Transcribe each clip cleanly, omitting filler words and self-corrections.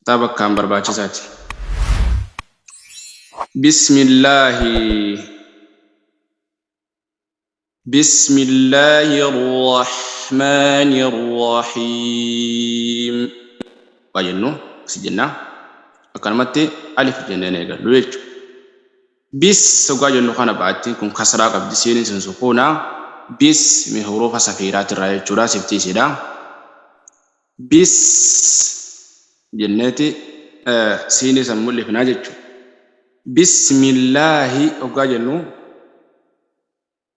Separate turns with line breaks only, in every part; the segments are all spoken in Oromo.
Kitaaba akkaan barbaachisaati. Bismillaahi Bismillaahi Rrahmaani Rrahiim. Waa jennu si jenna. Akkanumatti alif jenneen eegallu jechuudha. Bis hoggaa jennu kana ba'attiin kun kasraa qabdi siiniin sun sukuuna. Bis min huruufa safiiraatirraa jechuudha siftii isiidha. Bis jenneeti siinii san mul'ifnaa jechuudha. Bismillaahi hoggaa jennu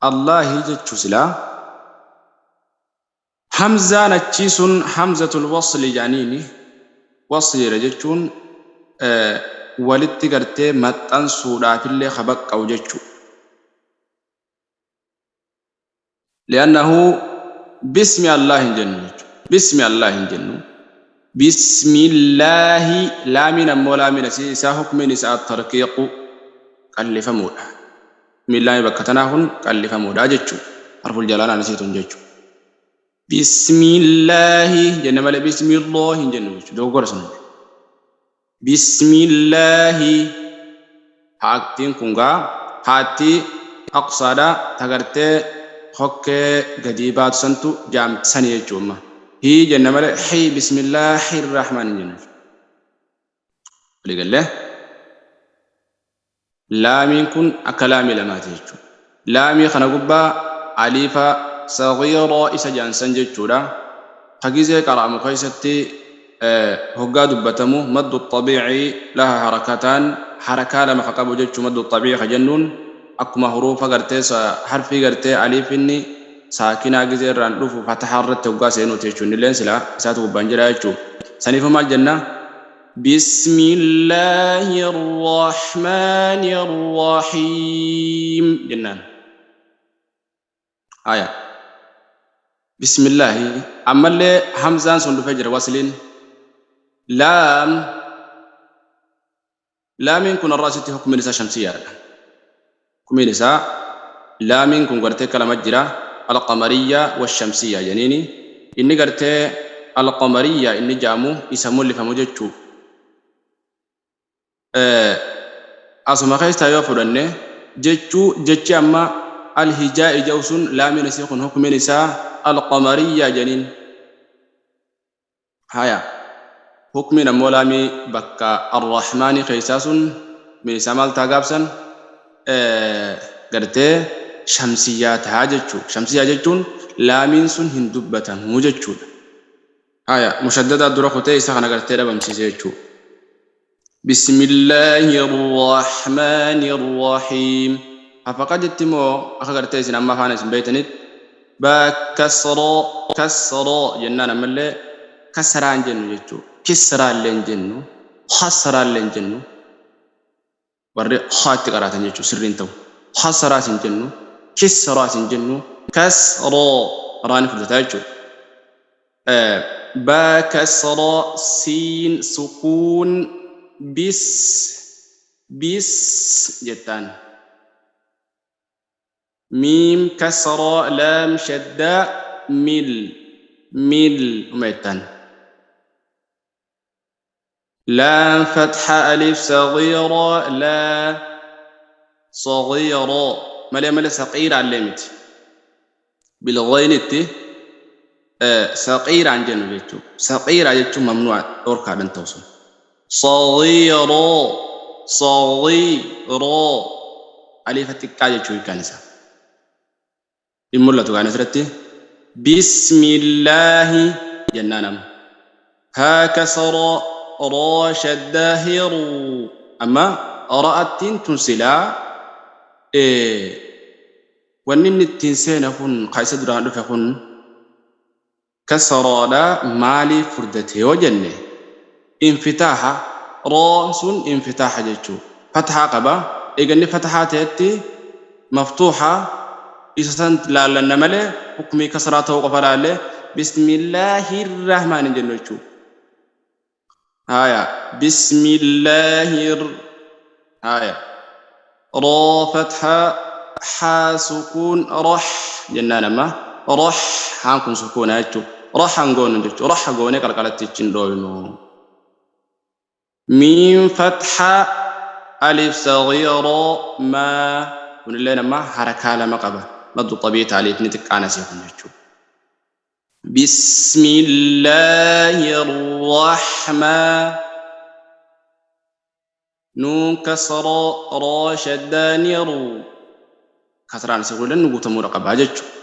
Allaahi jechuu silaa. Hamzaan achii sun hamzatul wasli jedhaniini. Wasliidha jechuun walitti gartee maxxansuudhaafillee ka baqqa'u jechuu. Li'annahu bismi Allah hin jennu jechuudha. Bismi Allah hin jennu. Bismillaahi laamiin ammoo laamiin asii isaa hukmiin isaa tarqiiqu qallifamuudha. Hukmiin laamii bakka tanaa kun qallifamuudha jechuudha. Harful jalaalaan isii tun jechuudha. Bismillaahi jenna malee bismillaahi hin jennu jechuudha. Dogoggora sun. Bismillaahi haattiin kun gaa haattii aqsaadha tagartee hokkee gadii baatu santu jaamti sani jechuu amma. Hii jenna malee hii bismillaahi rahmaan hin jennu. Walii gallee? Laamiin kun akka laamii lamaati jechuudha. Laamii kana gubbaa aliifa saghiiraa isa jedhan san jechuudha. Ka gizee qara'amu keessatti hoggaa dubbatamu maddu xabiicii laha harakataan harakaa lama ka qabu jechuu maddu xabiicii ka jennuun akkuma huruufa gartee harfii gartee aliifinni saakinaa gizee irraan dhufu fatahaa irratti hoggaa seenuuti jechuun innilleen silaa isaatu gubbaan jira jechuu. Saniifuu maal jenna? Bismillaahi Rrahmaani Rrahiim jennaan. Haya. Bismillaahi. Ammallee hamzaan sun dhufee jira wasliin. Laam. Laamiin kun har'a asitti hukumiin isaa shamsiyyaadha. Hukumiin isaa laamiin kun gartee akka lama jira. Alqamariyyaa wa shamsiyyaa jeniini. Inni gartee alqamariyyaa inni ja'amu isa mul'ifamu jechuu. Asuma keessaa yoo fudhanne jechuu jechi amma alhijaa'i jedhu sun laamiin isii kun hukumiin isaa alqamariyyaa jeniin. Haya. Hukmiin ammoo laamii bakka Arrahmaanii keessaa sun hukmiin isaa maal ta'a gaafsan? Gartee shamsiyyaa ta'a jechuu. Shamsiyyaa jechuun laamiin sun hin dubbatamu jechuudha. Haya. Mushaddadaa dura kutee isa kana gartee dhabamsiise jechuu. Bismillaahi Arrahmaani Arrahiim. Hafaqa jetti moo akka gartee isin amma afaan isin beeytanitti baa kasroo kasroo jennaan ammallee kasraa hin jennu jechuu kisraa illee hin jennu khasraa illee hin jennu warri khaatti qaraatan jechuu sirriin ta'u khasraas hin jennu kisraas hin jennu kasroo raani furdataa jechuudha. Baa kasraa siin sukuun bis bis jettaan. Miim kasraa laam shaddaa mil mil uma jettaan. Laam fatha alif sagiira laa sagiira malee malee saqiira illee miti. Bilghaynitti saqiiraan jennu jechuudha. Saqiiraa jechuun mamnu'a dhorkaadhan ta'u sun. Sagiira sagiira aliifa xiqqaa jechuu hiikkaan isaa. Hin mul'atu kaan asirratti. Bismillaahi jennaan amma. Haa kasara raa shaddaa hiruu. Amma ra'attiin tun silaa wanni inni ittiin seene kun ka isa duraan dhufe kun kasaraadha maaliif furdate yoo jenne infitaaha roon sun infitaaha jechuu fatahaa qaba eega inni fatahaa ta'etti maftuuha isa san laallanna malee hukmii kasraa ta'uu qofa laalle bismillaahirrahmaan hin jennu jechuu haya bismillaahir haya raa fatha haa sukuun rah jennaan amma rah haan kun sukuuna jechuu rahan goonu jechuu raha goonee qalqalatti hin dhooynu. Miim fatha alif sagiira maa kunillee nama harakaa lama qaba. Maddu xabii'i taaliifni xiqqaan asii kun jechuudha. Bismillaahi rrahmaa nuun kasra raa shaddaa niru kasraan asii kunillee nu guutamuudha qabaa jechuudha.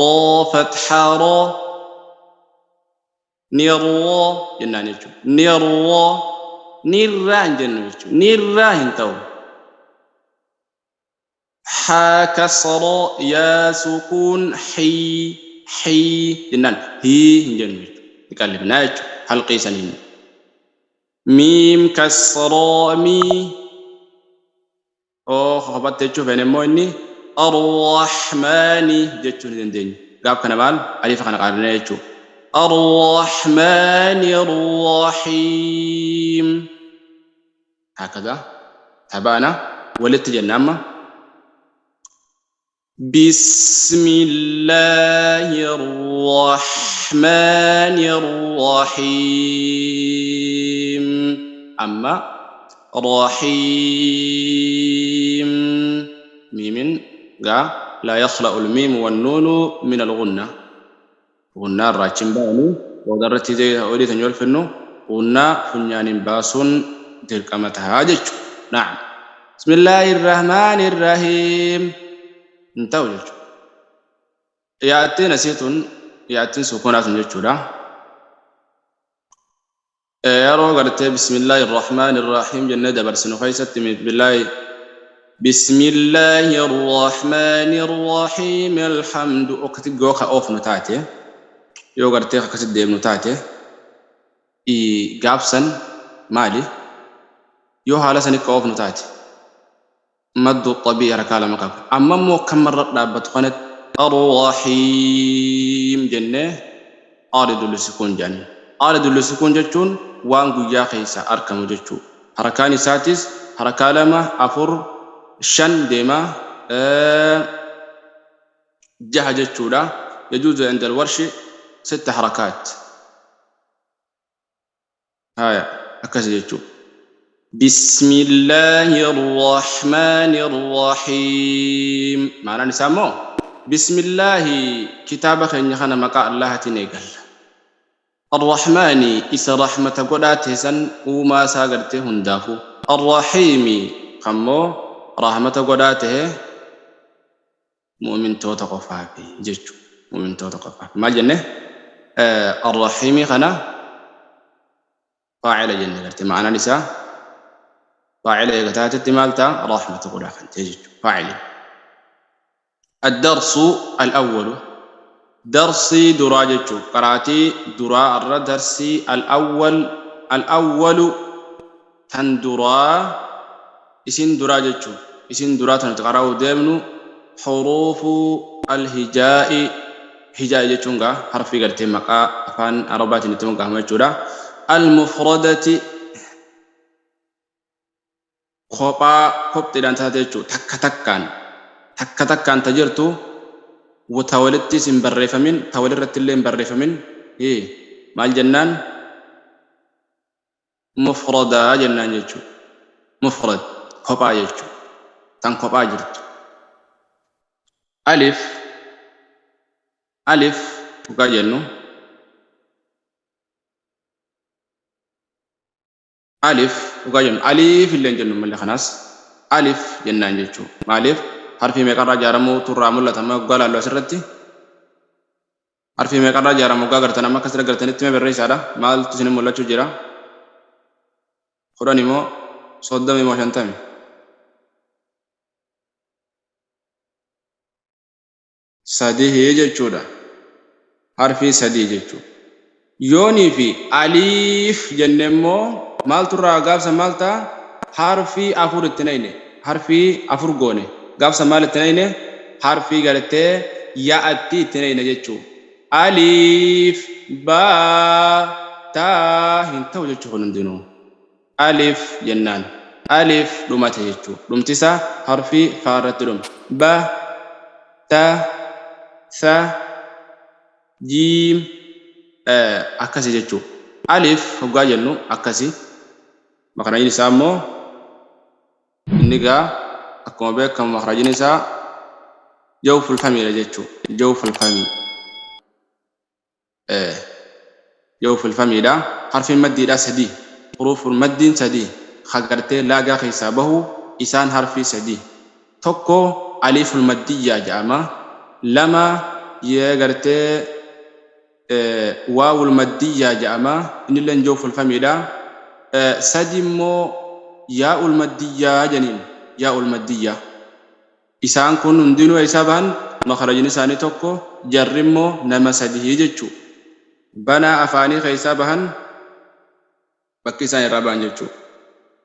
Raa fatha raa nirraa jennaan jechuudha. Nirraa nirraa hin jennu jechuudha. Nirraa hin ta'u. Haa kasra yaa sukuun hii hii jennaan hii hin jennu jechuudha. Ni qallibnaa jechuudha. Halqii saniin. Miim kasraa mii oo kophaatti jechuu feene immoo inni arrahmaani jechuu ni dandeenya. Gaaf kana maal alifa kana qaadnee jechuudha. Arrahmaani arrahiim. Hakada tabaana walitti jenna amma. Bismillaahi arrahmaani arrahiim. Amma rahiim. Miimin gaa laa yakhla'u almiimu wannuunu min algunna. Gunnaa irraa achi hin ba'anii boodarratti olii tan yoo finnu gunnaa funyaaniin baasuun dirqama tahaa jechuudha. Naam. Bismillaahi irrahmaani irrahiim. Hin ta'u jechuudha. Yaa'attiin asii tun yaa'attiin sukuunaa tun jechuudha. Yeroo gartee bismillaahi irrahmaani irrahiim jennee dabarsinu keessatti billaahi bismillaahi irrahmaani irrahiim alhamdu akkatti yoo ka oofnu taate yoo gartee akkasitti deemnu taate gaafsan maali yoo haala sanii ka oofnu taate maddu xabi'i harkaa lama qaba. Amma immoo kan marra dhaabbatu kanatti arrahiim jennee aaridul sukuun jedhanii. Aaridul sukuun jechuun waan guyyaa keessa argamu jechuudha. Harkaan isaatis harkaa lama afur shan deema jaha jechuudha. Yajuuzu inda alwarshi sitta harakaat. Haya akkasi jechuudha. Bismillaahi irrahmaani irrahiim. Maanaan isaa immoo bismillaahi kitaaba keenya kana maqaa Allahaatiin eegalla. Arrahmaani isa rahmata godhaa teessan uumaa isaa gartee hundaafuu. Arrahiimi kammoo rahmata godhaa ta'e mu'mintoota qofaafi jechuudha. Mu'mintoota qofaaf. Maal jenne? Arrahiimii kana faa'ila jenne gartee ma'anaan isaa faa'ila eega taatetti maal ta'a? Rahmata godhaa kan ta'e jechuudha. Faa'ili. الدرس الأول درسي درا جتشو قراتي درا الر درسي الأول الأول تن درا اسين درا جتشو اسين درا تن تقراو ديمنو حروف الهجاء هجاء جتشونغا حرفي قرتي مقا أفان أربعة نتمقى مجورا المفردة kophaa kopxiidhaan taate jechuudha. Takka takkaan takka takkaan ta jirtu ta walittis hin barreeffamin ta walirratti illee hin barreeffamin maal jennaan mufradaa jennaan jechuudha. Mufrad kophaa jechuudha. Tan kophaa jirtu. Alif alif dhugaa jennu alif dhugaa jennu alif illee hin jennu malee kanaas alif jennaan jechuudha. Maaliif harfii meeqarraa ijaaramuutu irraa mul'ata amma waggaa laallu asirratti harfii meeqarraa ijaaramu waggaa gartan amma akkasirra gartanitti mee barreessaadha maaltu isin mul'achuu jira 10 immoo 30 immoo 50 sadii jechuudha. Harfii sadii jechuudha. Yoonii fi aliif jenne immoo maaltu irraa gaafsa maal ta'a? Harfii afur itti nayne. Harfii afur goone. Gaafsa maal itti nayne? Harfii gartee yaa'atti itti nayne jechuudha. Aliif baa taa hin ta'u jechuu kun hundinuu. Alif jennaan. Alif dhumate jechuudha. Dhumti isaa harfii faa irratti dhume. Ba ta sa jiim akkasi jechuudha. Alif hoggaa jennu akkasi. Makrajni isaa immoo inni gaa akkuma beekamu makrajni isaa jawful famiidha jechuudha. Jawful famii. Jawful famiidha. Harfiin maddiidha sadii. Huruuful maddiin sadii. Ka gartee laagaa keessaa bahu isaan harfii sadii. Tokko aliiful maddiyyaa jedhama. Lama yee gartee waawul maddiyyaa jedhama. Innilleen jawful famiidha. Sadi immoo yaa'ul maddiyyaa janiin. Yaa'ul maddiyyaa. Isaan kun hundinuu eessaa bahan? Makrajni isaanii tokko, jarri immoo nama sadihii jechuu. Banaa afaanii keessaa bahan bakki isaan irraa bahan jechuu.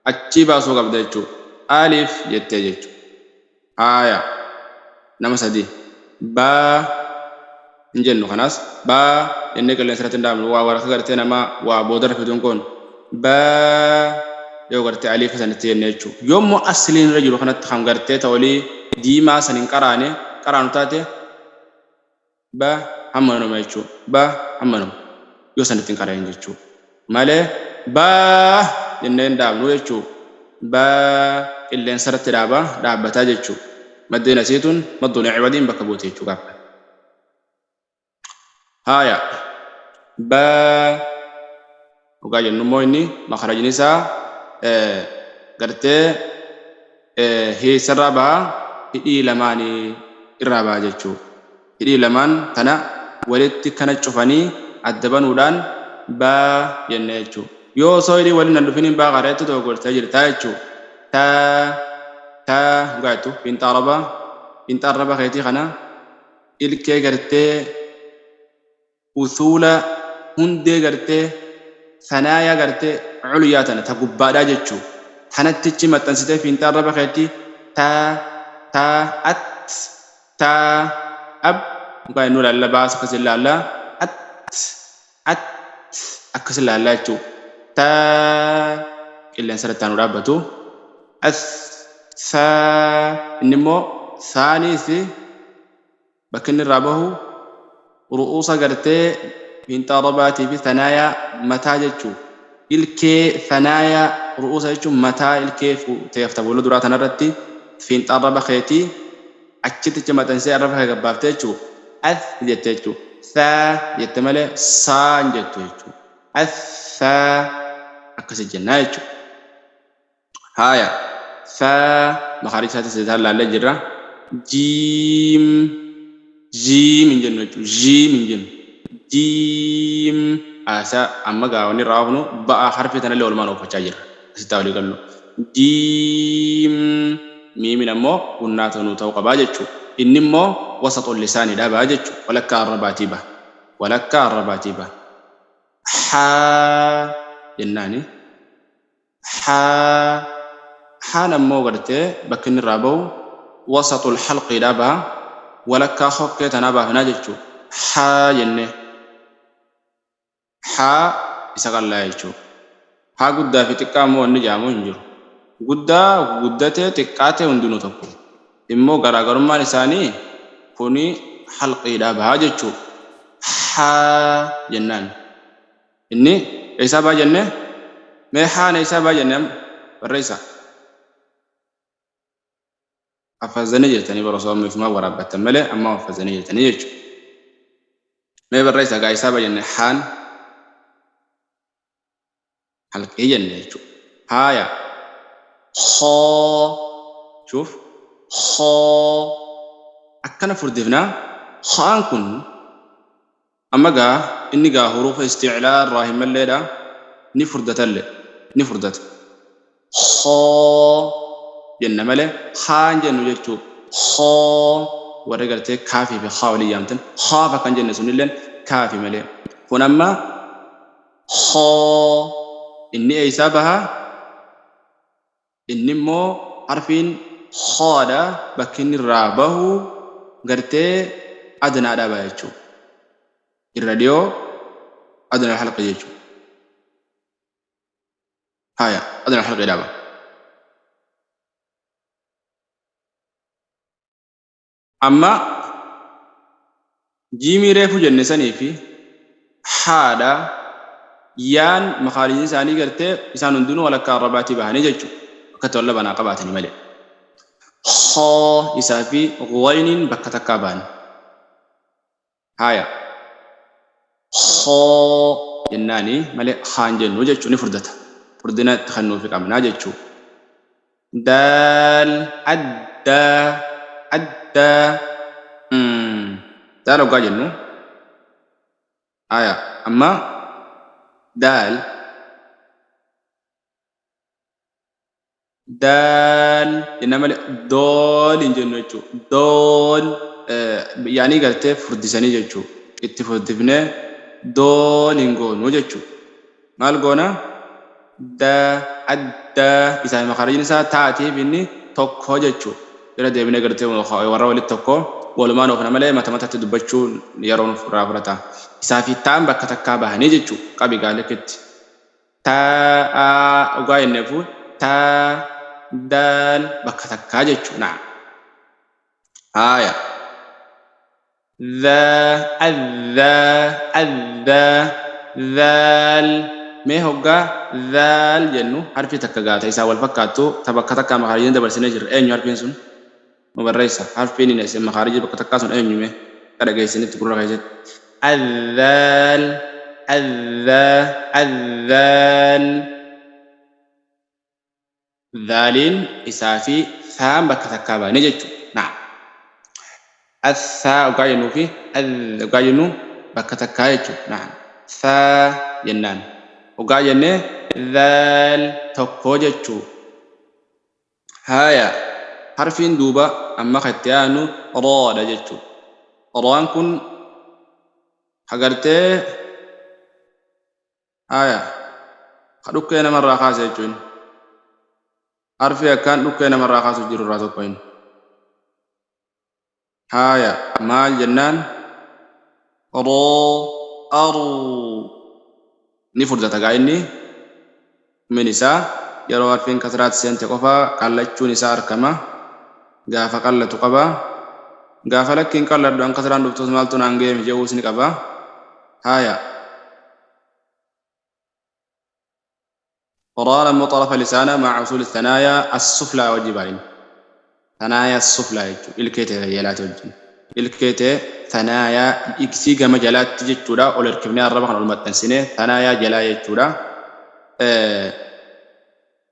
Achii baasuu qabda jechuu. Alif jettee jechuu. Haaya. Nama sadii. Baa hin jennu kanaas baa jennee qilleensa irratti hin dhaabnu. Waa warra gartee namaa waa boodarra fiduun kun baa yoo gartee aliifa sanitti jenne jechuudha. Yoommoo asliin irra jiru kanatti kan gartee ta'olii diimaa san hin qaraane qaraanu taate ba hammanuma jechuudha. Ba hammanuma yoo sanitti hin qara'in jechuudha. Malee baa jennee hin dhaabnu jechuudha. Baa qilleensa irratti dhaaba dhaabbataa jechuudha. Maddeen asiituun madduun ciwadiin bakka buute jechuudha gaafa. Haaya. Baa dhugaa jennu immoo inni makarajni isaa gartee heessarraa baha hidhii lamaanii irraa baha jechuudha. Hidhii lamaan tana walitti kana cufanii adda banuudhaan baa jenne jechuudha. Yoo osoo hidhii waliin hin dhufiniin baa qareetti dogoggortee jirtaa jechuudha. Taa taa dhugaa jettu fiinxa arabaa fiinxa arraba keetii kana ilkee gartee usuula hundee gartee sanaayaa gartee culyaa tana ta gubbaadhaa jechuu tanattichi maxxansitee fiinxa arraba keetii taa taa at taa ab mukaa inni ilaalla baas akkas ilaalla at at akkas ilaalla jechuu taa qilleensa irratti aanu dhaabbatu as saa inni immoo saaniis bakki inni irraa bahu ru'uusa gartee fiinxa arrabaatii fi sanaayaa mataa jechuu ilkee sanaayaa ru'uusa jechuun mataa ilkee teefta fuula duraa tanarratti fiinxa arraba keetii achitticha maxxansee arraba kee gabbaaftee jechuu as jette jechuu saa jette malee saa hin jettu jechuu as saa akkasi jennaa jechuu. Haaya. Saa makaarij isaatis isaan laallee jirra. Jiim. Jiim hin jennu jechuudha. Jiim hin jennu. Jiim. Asa amma gaa wanni irraa oofnu ba'a harfii tanallee walumaan oofachaa jirra. Asitti walii gallu. Jiim. Miimin ammoo gunnaa ta'uu ta'uu qabaa jechuudha. Inni immoo wasaxul lisaanidha ba'a jechuudha. Walakkaa arrabaatii ba'a. Walakkaa arrabaatii ba'a. Haa jennaani. Haa haan ammoo gartee bakki inni irraa bahu wasaxul halqiidhaa baha walakkaa hokkee tanaa baafinaa jechuu haa jennee haa isa qallaa jechuu haa guddaa fi xiqqaa immoo wanni jedhamu hin jiru guddaa guddatee xiqqaatee hundinuu tokko immoo garaagarummaan isaanii kuni halqiidhaa baha jechuu haa jennaan. Inni eessaa ba'a jenne? Mee haana eessaa ba'a jenne amma? Barreessaa. Haffazanii jirtanii bara osoo amma ifumaa waraabbattan malee amma haffazanii jirtanii jechuudha. Mee barreessaa gaa eessaa ba'a jenne haan halqii jenne jechuudha. Haaya. Hoo. Shuuf. Hoo. Akkana furdifnaa. Haan kun Amma gaa inni gaa huruufa isti'laa irraa hin malleedha ni furdatalle ni furdata. Khoo jenna malee khaa hin jennu jechuu. Khoo warri gartee kaafii fi khaa walii yaamtan khaaf akka hin jenne sunilleen kaafi malee. Kun amma khoo inni eeysaa baha? Inni immoo harfiin khaadha bakki inni irraa bahu gartee adnaadhaa baha jechuudha. Irra dhiyoo adnal halqi jechuudha. Haya adnal halqiidhaa baha. Amma jiimii reefu jenne sanii fi haadha Yaan makaarijni isaanii gartee isaan hundinuu walakkaa arrabaatii bahanii jechuudha. Akka tolla banaa qabaatanii malee. Khaa isaa fi ghayniin bakka takkaa bahan. Haya. Khoo jennaani malee khaan jennu jechuun ni furdata. Furdina itti kennuufi qabnaa jechuu. Daal addaa addaa daal hoggaa jennu. Haya amma daal daal jenna malee dool hin jennu jechuudha. Dool yaanii gartee furdisanii jechuudha. Itti furdifnee dool hin goonu jechuudha. Maal goona? Da adda isaa makarajni isaa taatiif inni tokko jechuudha. Bira deebinee gartee warra walitti tokko walumaan oofna malee mata matatti dubbachuu yeroo nuuf irraa fudhata. Isaa fi taan bakka takkaa bahanii jechuudha. Qabi gaalekitti. Taa dhugaa jenneefu taa daal bakka takkaa jechuudha. Naam. Haaya. Dha adha adha dhaal mee hoggaa dhaal jennu harfii takka gaata isaa wal fakkaattu ta bakka takkaa makaarijii dabarsinee jirra eenyu harfiin sun nu barreessa harfiin inni isin makaarijii bakka takkaa sun eenyu mee akka dhageessinitti gurra keessatti adhaal adha adhaal Dhaaliin isaa fi thaan bakka takkaa baane jechuudha. Naam. Athaa ogaa jennuu fi adh ogaa jennu bakka takkaa jechuudha. Naam. Thaa jennaan. Ogaa jennee dhaal tokko jechuu. Haaya. Harfiin duuba amma kan itti aanu roodha jechuudha. Roon kun hagartee Haya. Ka dhukkee namarraa kaase jechuun. Harfii akkaan dhukkee namarraa kaasuuf jiru irraa tokko inni. Haya. Maal jennaan? Roo, aruu. Ni furdata gaa inni. Min isaa yeroo harfiin kasraatti seente qofa qallachuun isaa arkama. Gaafa qallatu qaba. Gaafa lakkiin qalladhu an kasraan dhuftus maaltu naan geemi je'uus ni qaba. Haya. Raan ammoo xarafa lisaanaa ma'a usuuli thanaayaa as-suflaa wajji baay'ina. Thanaayaa as-suflaa jechuudha. Ilkee ta'e jalaati wajjin. Ilkee ta'e thanaayaa iksii gama jalaatti jechuudha. Ol hirkifnee arraba kan ol maxxansinee thanaayaa jalaa jechuudha.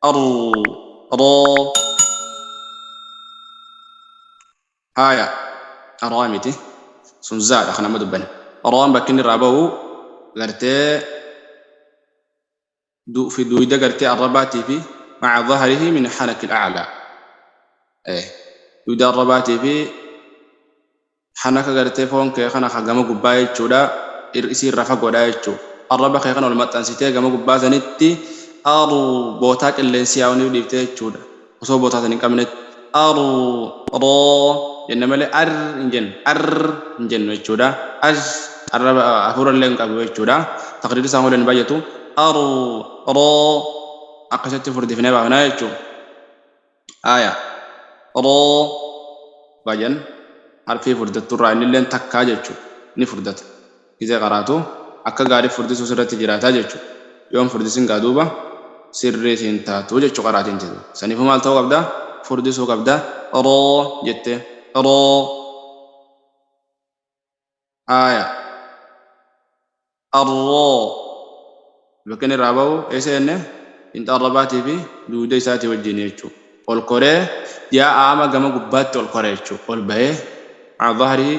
Ar roo Haaya raa miti sun zaadha kan amma dubbanne. Raan bakki inni irraa bahu gartee fi duuyda gartee arrabaatii fi maca dhahrihi min hanaki al-a'laa. Duuyda arrabaatii fi hanaka gartee foon kee kana ka gama gubbaa jechuudha isii irraa fagoodha jechuu. Arraba kee kana ol maxxansitee gama gubbaa sanitti aru bootaa qilleensi yaa'u ni dhiiftee jechuudha. Osoo bootaa san hin qabnetti ar roo jenna malee ar hin jennu ar hin jennu jechuudha. Ar arraba hafuura illee hin qabu jechuudha. Taqriirri isaa hin baay'atu. Ar roo akkasitti furdifnee baafnaa jechuudha. Aya roo baay'an harfii furdatturraa inni illee takkaa jechuudha. Ni furdata. Gizee qaraatu akka gaarii furdisuu sirratti jiraataa jechuudha. Yoon furdisin gaa duuba sirrii siin taatu jechuu qaraatiin teetu. Saniifuu maal ta'uu qabda? Furdisuu qabda. Roo jette. Roo. Aaya. Arroo. Bakki inni irraa bahu eessa jenne? Fiinxa arrabaatii fi duuda isaatii wajjin jechuudha. Ol koree yaa'aama gama gubbaatti ol kore jechuudha. Ol bahee dhahrii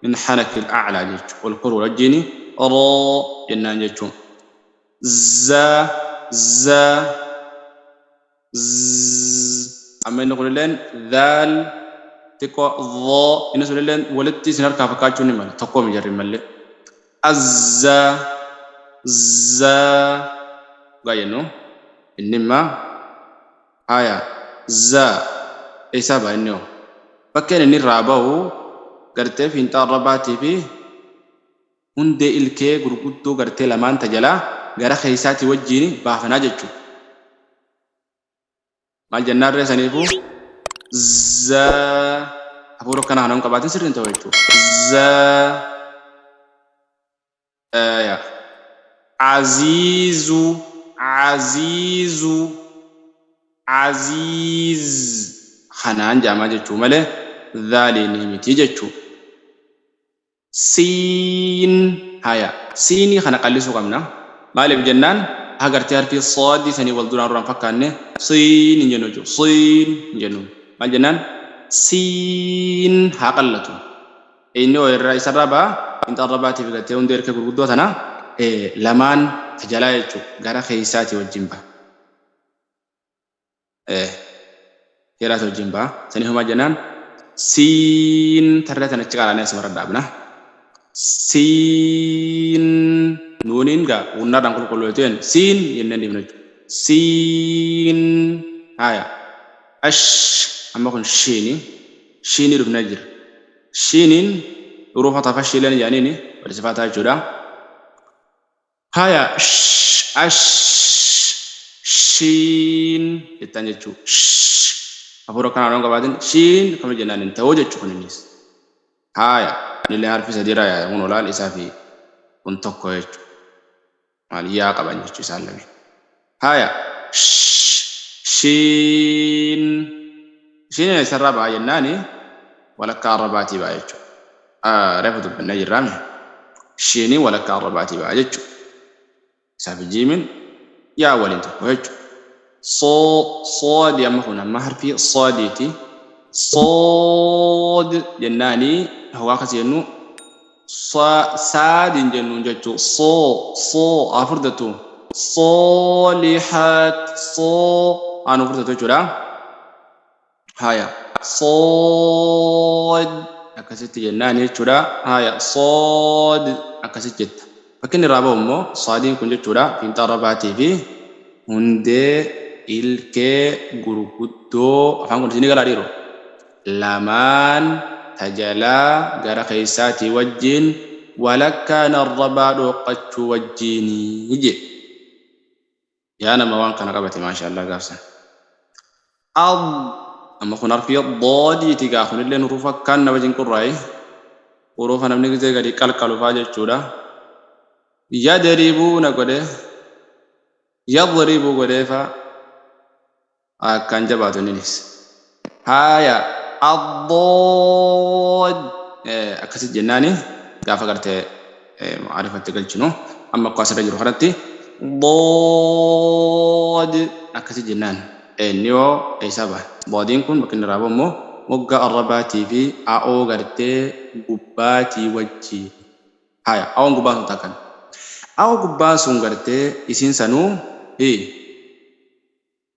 min hanakil a'laa jechuudha. Ol koruu wajjin roo jennaan jechuudha. Za za z amma inni kunilleen dhaal xiqqoo dhoo inni sunilleen walitti isin harkaa fakkaachuu ni mala tokkoo mi jarri mallee azza za dhugaa jennu inni imma haya za eessaa ba'a inni hoo bakkeen inni irraa bahu gartee fiinxaa arrabaatii fi hundee ilkee gurguddoo gartee lamaan ta jalaa gara keessaatii wajjiin baafanaa jechuudha. Maal jennaan ree saniifuu za hafuura akkanaa kana hin qabaatin sirrii hin ta'u jechuudha. Za yaa. Aziizu, aziizu, aziiz kanaan jaamaa jechuu malee dhaaliinii miti jechuu. Siin haya, siinii kana qallisuu qabna. Maaliif jennaan agartee harfi soodii sanii wal duraan duraan fakkaanne siin hin jennu jechuudha. Siin hin jennu. Maal jennaan siin haa qallatu. Inni oo irraa isarraa ba'a inxarra baatiif gartee hundee erkee gurguddoo tana lamaan tajalaa jechuudha. Gara keessaatii wajjin ba'a. Keeraati wajjin ba'a. Sanii homaa jennaan siin tarree tana achi qaraanee asumarra dhaabna. Siin nuuniin gaa hunnaadhaan qulqulleeteen siin jennee deemna jechuudha. Siin haya ash amma kun shiini shiinii dhufnee jira. Shiiniin hurufa tafashiileen jedhaniini wal sifaataa jechuudha. Haya sh ash shiin jettan jechuu. Sh hafuura akkanaa odoo hin qabaatin shiin akkama jennaan hin ta'uu jechuu kun innis. Haya inillee harfi sadiirraa yaa'e kun olaal isaa fi kun tokko jechuu. Maal yaa qaban jechuu isaan lameen. Haya sh shiin shiin isarraa ba'a jennaani walakkaa arrabaatii ba'a jechuudha. Reefu dubbannee jirraami. Shiiniin walakkaa arrabaatii ba'a jechuudha. Isaa fi jiimiin yaa waliin tokko jechuudha. Soo soodi amma kun amma harfii soodiiti. Sood jennaani hogaa akkas jennu saad hin jennuun jechuu. Soo soo haa furdatu. Soolihat soo haa nu furdatu jechuudha. Haya sood akkasitti jennaan jechuudha. Haya sood akkasitti jetta. Bakki inni irraa bahu immoo saadiin kun jechuudha fiinxa arrabaatii fi hundee ilkee gurguddoo afaan kun isinii galaa dhiiroo lamaan tajalaa gara keessaatii wajjin walakkaan arrabaa dhooqqachuu wajjiinii jedhe. Yaa nama waan kana qabate maashaallah gaafsan. Ad amma kun harfii doodiiti gaa kunilleen hurufa akkaan nama cinqurraayi. Hurufa namni gizee gadi qalqalu faa jechuudha. Yadribuuna godhe yadribu godhee faa akkaan jabaatu inninis. Haaya addood akkasitti jennaani gaafa gartee ma'arifatti galchinu amma akka asirra jiru kanatti dood akkasitti jennaan inni hoo eessaa ba'a? Doodiin kun bakki inni irraa bahu immoo moggaa arrabaatii fi a'oo gartee gubbaatii wajji. Haya a'oon gubbaa sun takkan. A'oo gubbaan sun gartee isiin sanuu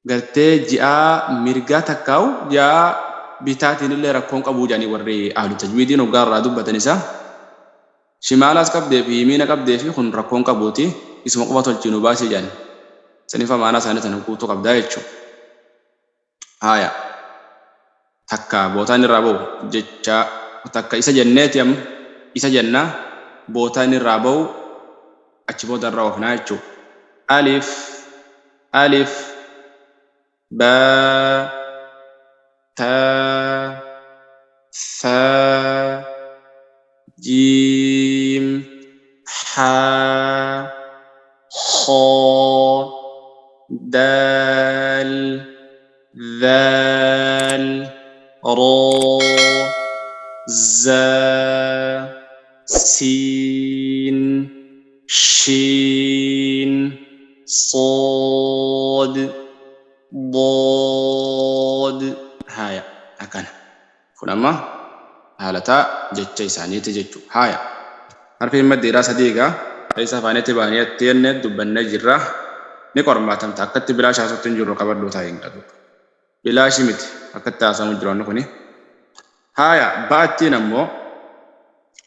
gartee ji'aa mirgaa takkaawu ji'aa bitaatiin illee rakkoon qabuu jedhanii warri ahlu tajwiidiin hoggaa irraa dubbatan isa shimaalaas qabdee fi yimiina qabdee fi kun rakkoon qabuuti isuma qofa tolchii nu baasii jedhan saniif amaanaa isaanii tana guutuu qabdaa jechuu. Haaya takka bootaan irraa ba'u jecha takka isa jenneeti amma isa jenna bootaan irraa ba'u achi booda irraa oofnaa jechuu. Alif alif ba ta tha jiim ha kha daal dhaal ra za siin shiin صاد ضاد. Haya akkana kun amma haalataa jecha isaaniiti jechuu. Haya harfiin maddiidhaa sadii egaa keessa afaanitti baanii jenne dubbannee jirra. Ni qormaatamta akkatti bilaash haasoftu hin jirru qabadhuu taa'ee hin qabu. Bilaashi miti akkatti haasamu jiru wanni kuni. Haya ba'attiin ammoo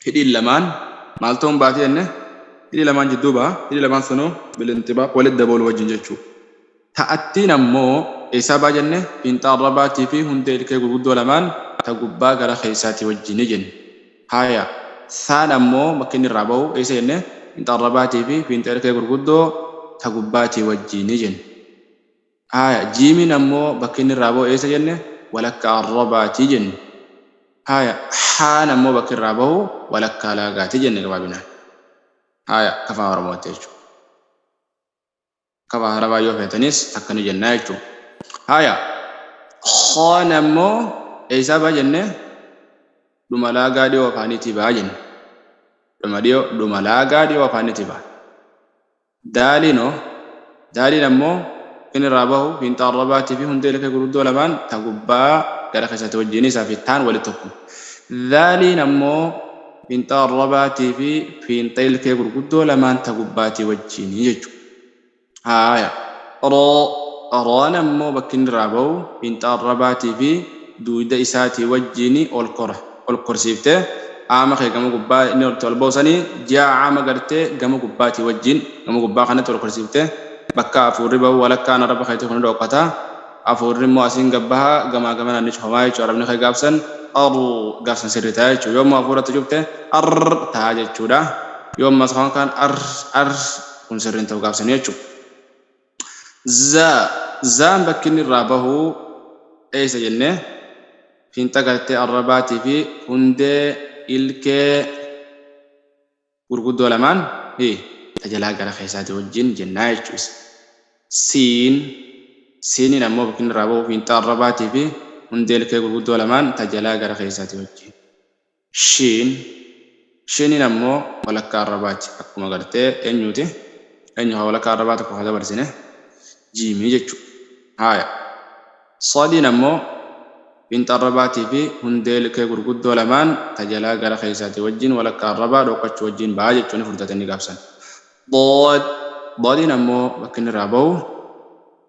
hidhiin lamaan maal ta'uun baatee jenne hidhii lamaan jidduu ba'a. Hidhii lamaan sunuu bilinxibaaq walitti dabaluu wajjin jechuu. Ta'attiin ammoo eessaa baa jenne fiinxa arrabaatii fi hundee ilkee gurguddoo lamaan ta gubbaa gara keessaatii wajjini jenne. Haya saan ammoo bakki inni irraa bahu eessa jenne fiinxa arrabaatii fi fiinxa ilkee gurguddoo ta gubbaatii wajjini jenne. Haya jiimiin ammoo bakki inni irraa bahu eessa jenne walakkaa arrabaatii jenne. Haya haan ammoo bakki irraa bahu walakkaa laagaatii jenne gabaabinaan. Haya afaan Oromootti jechuudha. Akka afaan Arabaa yoo feetanis takka ni jennaa jechuudha. Haya. Khaan ammoo eessaa ba'a jenne? Dhuma laagaa dhiyoo afaaniitii ba'a jenne. Dhuma dhiyoo dhuma laagaa dhiyoo afaaniitii ba'a. Daaliin hoo? Daaliin ammoo inni irraa bahu fiinxa arrabaatii fi hundee ilkee gurguddoo lamaan ta gubbaa gara keessatti wajjin isaa fi taan walitti tokkuma. Daaliin ammoo fiinxa arrabaatii fi fiinxa ilkee gurguddoo lamaan ta gubbaatii wajjin jechuudha. Haaya. Roo roon ammoo bakki inni irraa bahu fiinxa arrabaatii fi duuyda isaatii wajjin ol kora ol korsiiftee aama kee gama gubbaa inni ol bahu sanii ji'a aama gartee gama gubbaatii wajjin gama gubbaa kanatti ol korsiiftee bakka afuurri bahu walakkaan arraba keetii kun dhookata afuurri immoo asiin gabbaha gamaa gamanaan ni cufamaa jechuudha. Arrabni kee gaafsan arr gaafsan sirri ta'a jechuudha. Yommuu afuuratti cufte arr ta'a jechuudha. Yoo ammas kan kaan arr arr kun sirriin ta'u gaafsanii jechuudha. Za zaan bakki inni irraa bahu eessa jennee fiinxa gartee arrabaatii fi hundee ilkee gurguddoo lamaan hi tajalaa gara keessaati wajjin jennaa jechuudha. Siin siiniin ammoo bakki inni irraa bahu fiinxa arrabaatii fi hundee ilkee gurguddoo lamaan tajalaa gara keessaati wajjin. Shiin shiiniin ammoo walakkaa arrabaati akkuma gartee eenyuuti eenyu haa walakkaa arrabaa tokko haa dabarsine jiimii jechuudha. Haaya. Sadiin ammoo fiinxa arrabaatii fi hundee ilkee gurguddoo lamaan tajalaa gara keessaati wajjin walakkaa arrabaa dhookachuu wajjin ba'a jechuun ni furdate inni gaafsan. Dood doodiin ammoo bakki inni irraa bahu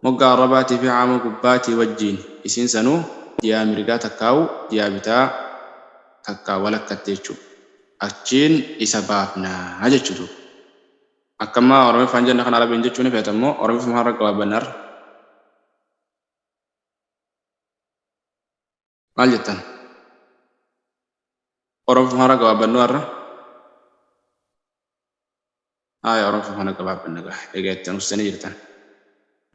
moggaa arrabaatii fi caama gubbaatii wajjin isiin sanuu ji'a mirgaa takkaa'u ji'a bitaa takkaa walakkatti jechuudha. Achiin isa baafnaa jechuudha. Akkammaa Oromiffaan jenna kana Arabiin jechuun ni feetammoo Oromiffuma har'a gabaabbanna har'a. Maal jettan? Oromiffuma har'a gabaabbannu har'a. Haaya Oromiffuma kana gabaabbanna gaa. Egaa itti anuustanii jirtan.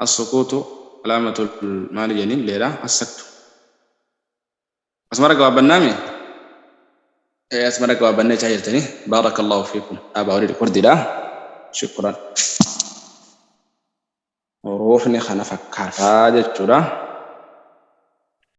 As-sukuutu alaamatul maali jenniin leedha as-saktu. Asmara gabaabbannaami? Ee asmara gabaabbannee jechaa jirtanii. Baarakallahu fiikum. Dhaabaa olii rikordiidha. Shukran. Huruufni kana fakkaataa jechuudha.